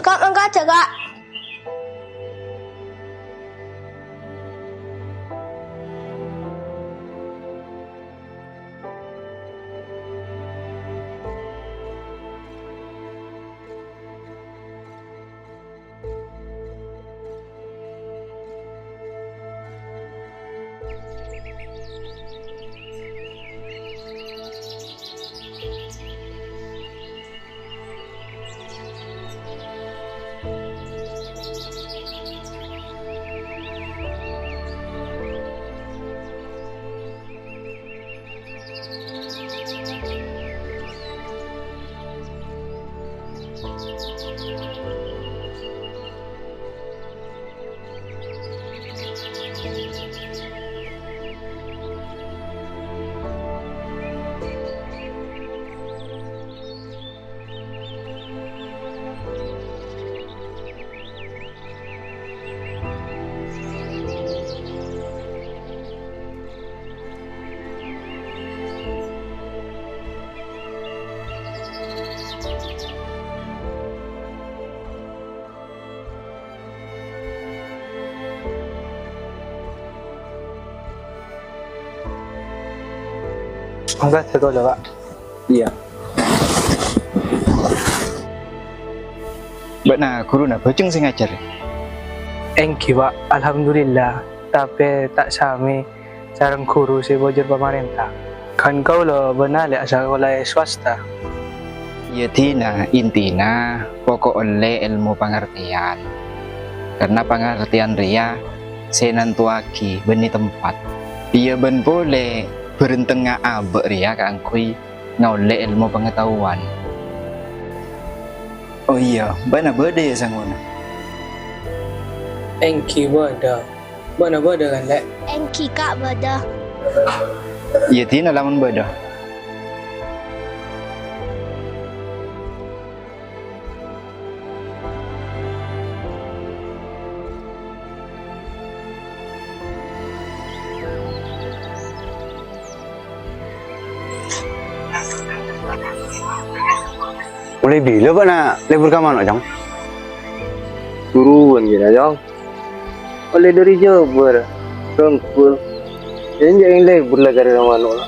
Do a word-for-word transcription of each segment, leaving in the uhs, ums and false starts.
Kak, mangkada, Kak. Mangga, Kak, Pak. Iyâ. Bâ'na ghuruna bhâjheng sè ngajhâr? Èngghi, Pak. Alhamdulillah. Tapè ta' samè sareng ghuru sè bhâjâr pamarènta. Kan kaulâ bân Alè' asakola è swasta. Iyâ, Dina, intina pokok ollè èlmo pangartèyan. Karna pangartèyan rèya sè nantowaghi bânnè tempat. Iyâ, bân polè bhârentengnga abâ' rèya kaangghuy ngaollè èlmo pangataowan. Oh iyâ, bâ'na bâdâ, yâ, sangona? Èngghi bâdâ. Bâ'na bâdâ, kan, Lè'? Èngghi, Kak, bâdâ. Iyâ, Dina, lamon bâdâ. Ollè bilâ bâ'na lebur ka mano', Cong? Buruwân kèya, Cong. Ollè dâri Jhâbâr, Ronggur. Jhâ' enjâ' lebur la karè mano'.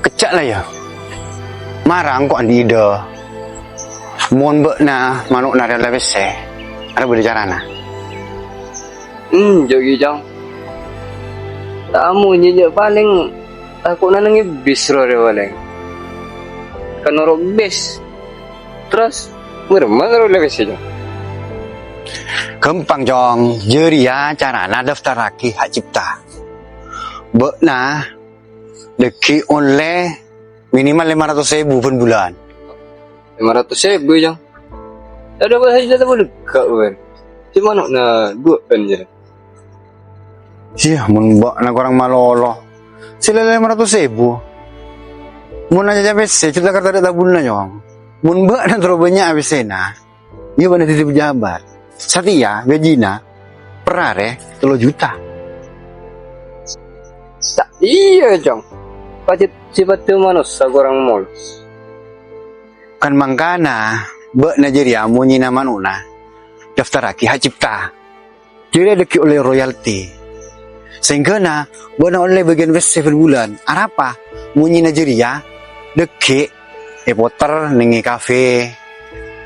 Kècca' la, yâ. Mara engko' andi' idâ. Mon bâ'na mano'na rèya ollè pèssè, arèya bâdâ carana. Enjâ' ghi, Cong. Ta' amonyè jâ' palèng tako' nangèng bis rowa rèya palèng. Kan noro' bis. Terros, bârâmma karo ollè pèssè, Cong? Ghâmpang, Cong. Jârèya carana daftarraghi hak cipta. Bâ'na dhâggi' ollè minimal lèma ratos èbu bân bulân. Lèma ratos èbu, Cong? Adâ, bâ' sajhuta tabâlâ ghâ', bân. Sè mano'na duwâ'ân, jâ. Iyâ, mon bâ'na korang malolo. Sè lè lèma ratos èbu. Mon acaca pèssè, jhuta karta dâ' tabunna, Cong. Mon bâ'na terro bânnya' pèssèna, iyâ bâ'na dhâddhi pejabat. Satèya gajina per arè tello juta. Sa-, iyâ, Cong. Pajhât sè padâ manossa korang molos. Kan mangkana, bâ'na jârèya monyèna mano'na daftarraghi hak cipta. Jârèya dhâggi' ollè royalti. Saèngghâna bâ'na ollè bâgiyân pèssè per bulân. Arapa? Monyèna jârèya dhâggi' èpoter nèng è kafe,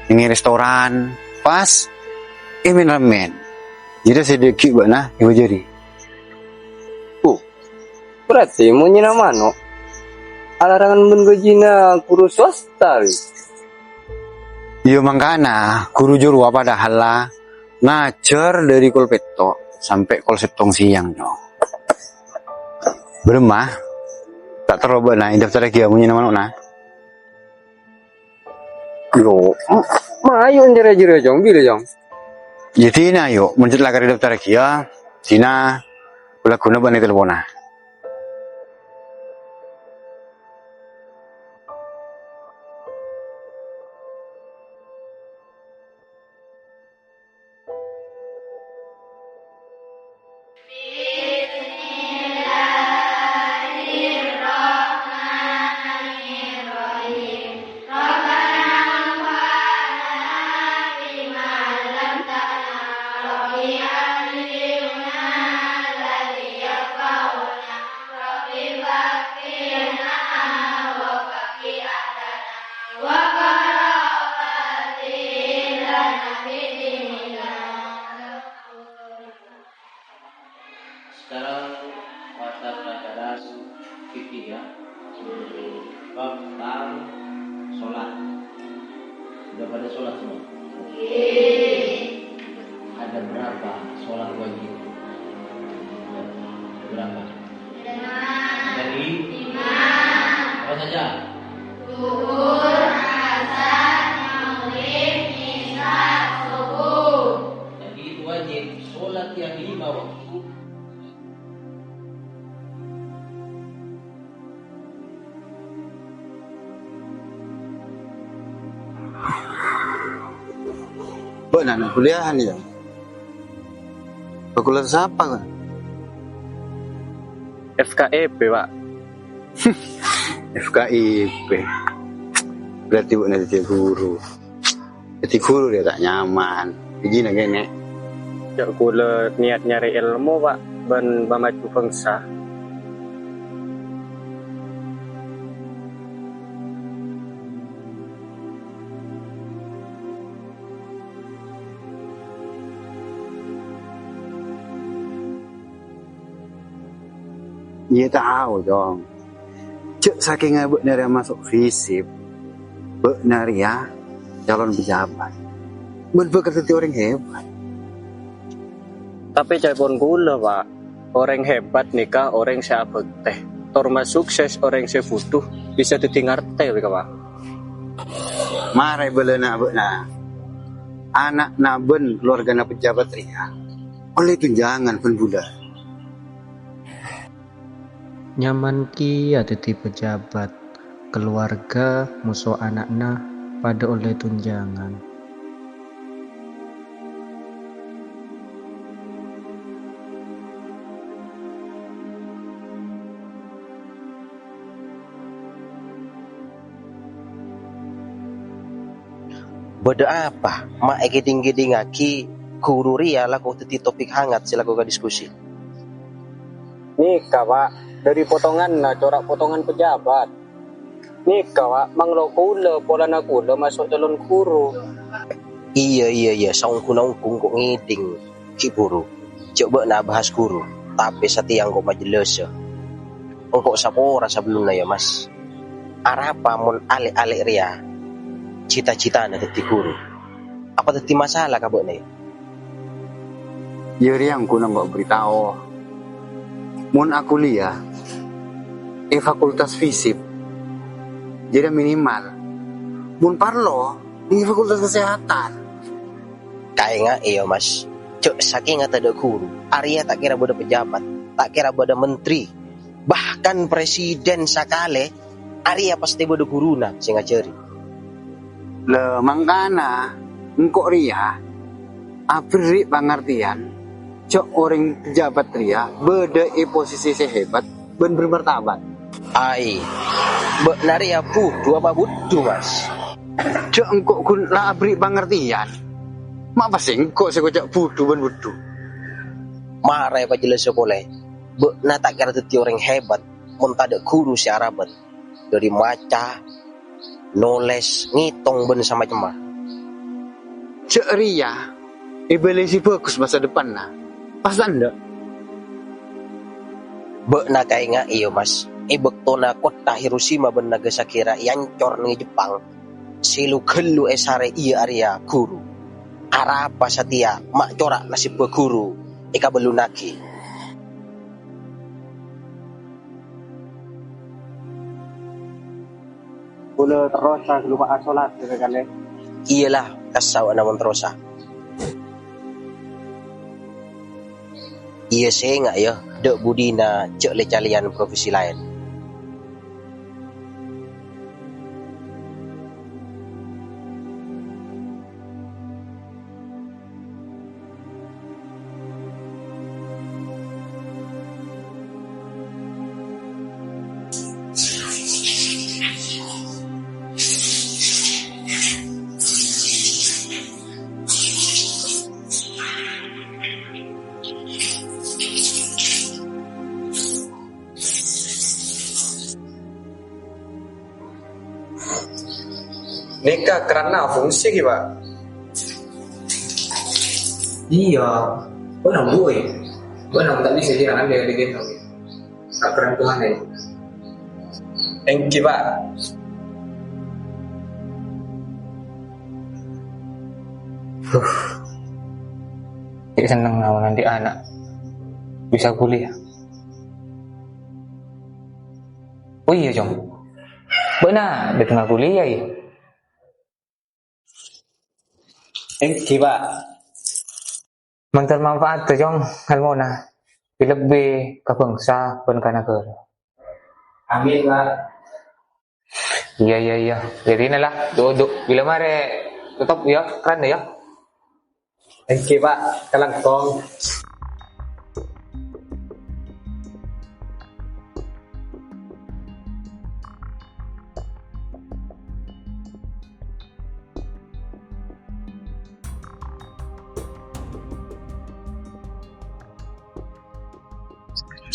nèng è restoran, pas è men-ramen. Jârèya sè dhâggi' bâ'na èbâjâri. Oh, berarti monyèna mano' alarangan bân gajina ghuru swasta, wi? Iyâ, mangkana ghuru jârowa padahal la ngajhâr dâri kol pètto' sampè' kol sèttong sèyang, Cong. Bârâmma? Ta' terro bâ'na èdaftarraghi monyèna mano'na? Yo, m-, mayu enjârâ-jârâ, Cong. Bilâ, Cong? Yâ, dina, yo. Mon jhât la karè daftarraghi, yâ. Dina, kaulâ ghuna bâ'na telponna. Sudah pada sholat semua? Ada berapa sholat wajib? Ada berapa? Dari? Apa saja? Zuhur, asar, maghrib, isya, subuh. Jadi itu wajib. Sholat yang lima waktu. Bâ'na na' kuliahan, yâ? Fakultas apa, Kak? F K I P, Pak. F K I P. Berarti bâ'na dhâddhi ghuru. Dhâddhi ghuru rèya ta' nyaman. Ijina kènè'. Jhâ' kaulâ niat nyarè èlmo, Pak, bân pamaju bhângsa. Iyâ tao, Cong. Jhâ' sakènga bâ'na rèya maso' FISIP, bâ'na rèya calon pejabat. Bân bhâkal dhâddhi orèng hebat. Tapè ca'èpon kaulâ, Pak, orèng hebat nèka orèng sè abhâktè, tor masukses orèng sè bhuto bisa dhâddhi ngartè nèka, Pak. Mara èbâlâna bâ'na. Ana'na bân kalowargana pejabat rèya ollè tunjangan bân bulâ. Nyaman kèya dhâddhi pejabat, kalowarga, moso ana'na padâ ollè tunjangan. Bâdâ apa ma' èkèdhing-kèdhingngaghi ghuru rèya lako dhâddhi topik hangat sè lako kadiskusi? Nèka, Pak, dhâri potonganna cora' potongan pejabat. Nèka, Pak, manglo kaulâ polana kaulâ maso' calon ghuru. Iyâ, iyâ, iyâ, saongghuna ongghu engko' ngèdhing. Ghi' bhuru, jhâ' bâ'na abahas ghuru, tapè satèya engko' majellasa. Engko' sapora sabellunna, yâ, Mas. Arapa mon alè'-alè' rèya cita-citana dhâddhi ghuru? Apa dhâddhi masalah ka bâ'na, yâ? Iyâ, rèya ongghu engko' aberri' tao. Mon akuliyah è Fakultas Fisip, jârèya minimal. Mon parlo, è Fakultas Kesehatan. Kaènga'è, yâ, Mas, jhâ' sakènga tadâ' ghuru, arèya ta' kèra bâdâ pejabat, ta' kèra bâdâ menteri, bahkan presiden sakalè, arèya pastè bâdâ ghuruna sè ngajhâri. La, mangkana, engko' rèya aberri' pangartèyan jhâ' orèng pejabat rèya bâdâ è posisi sè hebat bân bermartabat. Ai, bâ'na rèya bhudhu apa bhudhu, Mas? Jhâ' engko' ghun la aberri' pangartèyan. Ma' pas engko' sè èkoca' bhudhu bân bhudhu. Mara èpajellasa polè. Bâ'na ta' kèra dhâddhi orèng hebat mon tadâ' ghuru sè arabât. Dhâri maca, nolès, ngètong, bân samacemma. Jhâ' rèya èbâlâi sè bhâghus masa depanna. Pas ta' endâ'? Bâ'na kaènga'è, yâ, Mas, è bâktona kottha Hiroshima bân Nagasaki ra èancor neng Jepang, sè lu-ghâllu èsarè iyâ arèya ghuru. Arapa satèya ma' cora' nasèbbhâ ghuru èkabellunnaghi. Kaulâ terrosa, lupa'a sholat, kèra-kèra. Iyâlah, kassa' bâ'na mon terrosa. Iyâ, sènga', yâ, dâ' budina jhâ' lè-calèyan profesi laèn. Nèka kerana fungsi ghi, Pak? Iyâ, bâ'na bu, è. Bâ'na ta' bisa jârèya andi' andi' ghântong. Sakeran Tuhan, è. Èngghi, Pak. Duh. Cè' sennengnga mon andi' ana' bisa kuliah. Oh iyâ, Cong. Bâ'na dâtengnga kuliah, yâ? Èngghi, Pak. Mandhâr manfaat, Cong, èlmona. Lebbi ka bângsa bân ka naghârâ. Amin, Pak. Iyâ, iyâ, iyâ. Dhâddhina la, du-, du-, bilâ marè totop, yâ, kerrana, yâ. Èngghi, Pak. Kalangkong.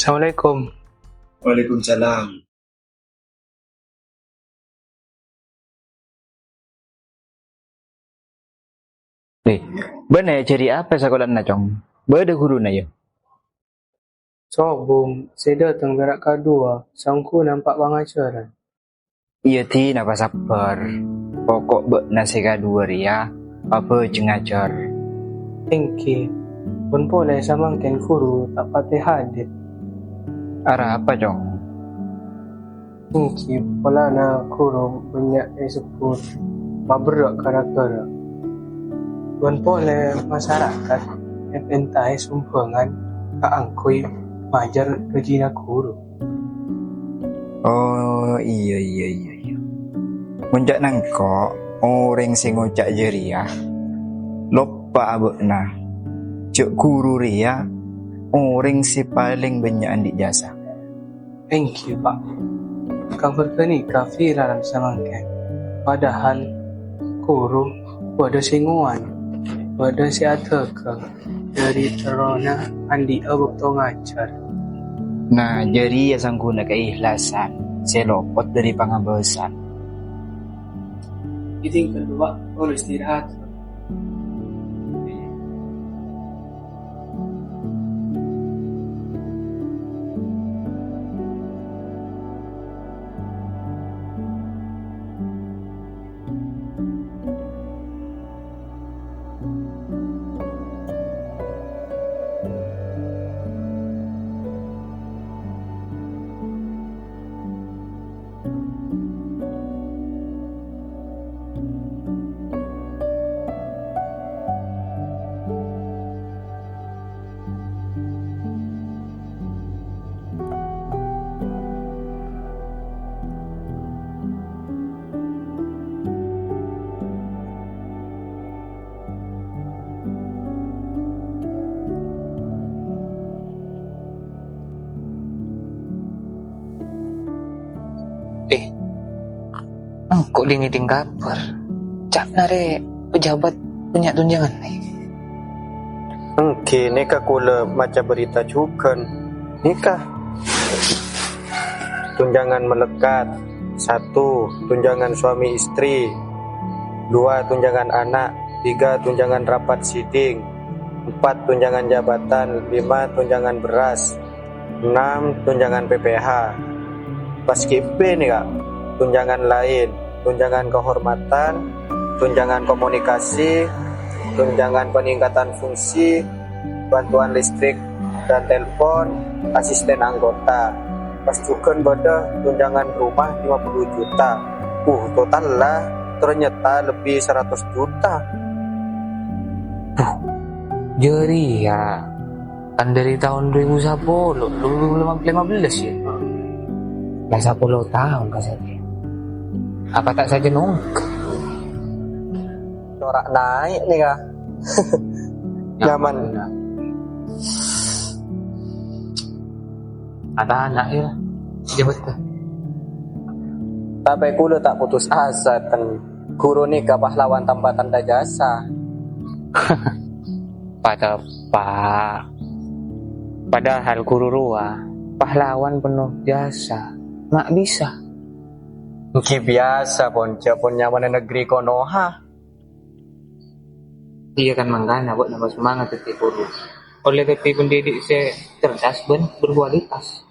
Assalamualaikum. Waalaikumsalam. Nè, bâ'na jârèya apa sakola'anna, Cong? Bâdâ ghuruna, yâ? Sobung, sè dâteng pèra' kaduwâ, sangghu nampa' pangajhârân. Iyâ, Di, napa sabbhâr. Poko' bâ'na sè kaduwâ rèya abhâjeng ngajhâr. Èngghi, pon polè samangkèn ghuru ta' patè hadir. Arapa, Cong? Èngghi polana ghuru bânnya' èsebbhut maberrâ' ka naghârâ. Bân polè masarakat èpènta'è sombhângan kaangghuy majâr gajina ghuru. Oh, iyâ, iyâ, iyâ, iyâ. Mon ca'na engko', orèng sè ngoca' jârèya loppa'a bâ'na jâ' ghuru rèya orèng sè palèng bânnya' andi' jasa. Èngghi, Pak. Kabhâr ghânèka viral samangkèn. Padahal ghuru bâdâ sè ngowan, bâdâ sè adhâghâng dhâri terrona andi'â bâkto ngajhâr. Nah, jârèya sangguna kaikhlasan sè lopot dhâri pangabâsan. Ghânèka, Pak, kaulâ istirahat. Eh, engko' dingiding kabhâr. Ca'na rè pejabat bânnya' tunjangan. Èngghi, nèka kaulâ maca berita jhughân. Nèka. Tunjangan melekat. Satu, tunjangan suami istri. Dua, tunjangan anak. Tiga, tunjangan rapat siding. Empat, tunjangan jabatan. Lima, tunjangan beras. Enam, tunjangan P P H. Pas ghi' bâdâ, Kak, tunjangan lain, tunjangan kehormatan, tunjangan komunikasi, tunjangan peningkatan fungsi, bantuan listrik dan telepon, asisten anggota. Pas jhughân bâdâ tunjangan rumah lima puluh juta. Uh, total la ternyata lebih seratus juta. Buh, jârèya. Kan dâri taon dua ribu sapolo, dua ribu lima belas, yâ? La sapolo taon ka satèya. Apa ta' sajân ongghâ? Corak naik nèka. Nyaman. Ada anak, yâ. Jâbât, Kak. Tapè kaulâ ta' putus asa, ten. Ghuru nèka pahlawan tanpa tanda jasa. Pateppa'. Padahal ghuru rowa pahlawan penuh jasa. Ma' bisa. Èngghi biyasa, pon, jhâ' pon nyamana negri konoha. Iyâ kan, mangkana bâ'na pas semangat dhâddhi ghuru. Ollè dhâddhi pendidik sè cerdas bân berkualitas.